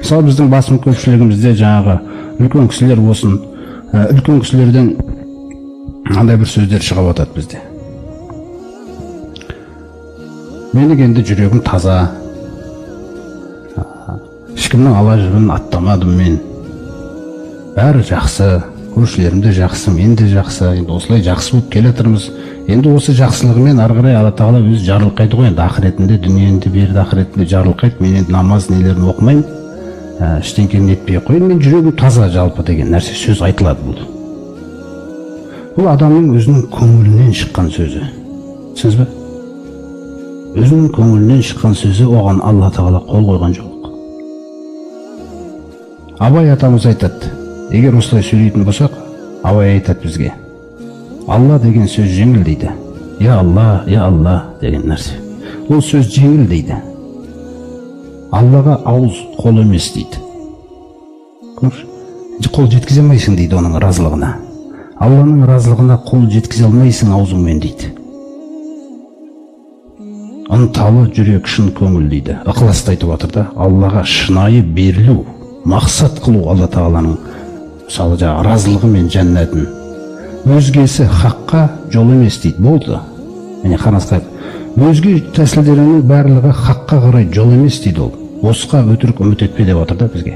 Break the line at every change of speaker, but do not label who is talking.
Мысалы, біздің басым көпшілігімізде жаңағы үлкен кісілер болсын, үлкен кісілерден мынандай бір сөздер шығып жатады бізде: менің енді жүрегім таза, ешкімнің ала жібін аттамадым мен, бәрі жақсы, көршілерім де жақсы, мен де жақсы, енді осылай жақсы болып келе жатырмыз, енді осы жақсылығымен ары қарай Алла Тағала өзі жарылқайды ғой, енді ақыретінде дүниені де берді, ақыретінде жарылқайды, мен енді намаз нелерін оқымаймын, ештеңкені нетпей ақ қояйын, мен жүрегім таза жалпы деген нәрсе сөз айтылады. Бұл адамның өзінің көңілінен шыққан сөзі, түсіндіңіз бе? Өзінің көңілінен шыққан сөзі, оған Алла Тағала қол қойған жоқ. Абай атамыз айтады, егер осылай сөйлейтін болсақ, Абай айтады бізге, Алла деген сөз жеңіл дейді, я Алла, я Алла деген нәрсе, ол сөз жеңіл дейді, Аллаға ауыз қол емес дейді, қол жеткізе алмайсың дейді оның разылығына, Алланың разылығына қол жеткізе алмайсың аузыңмен дейді. Ынталы жүрек, шын көңіл дейді, ықыласты айтып жатыр да, Аллаға шынайы берілу, мақсат қылу, Алла Тағаланың мысалы жаңағы разылығы мен жәннатын, өзгесі хаққа жол емес дейді. Болды, міне қараңыз, өзге тәсілдерінің барлығы хаққа қарай жол емес дейді, ол босқа өтірік үміт етпе деп жатыр да бізге.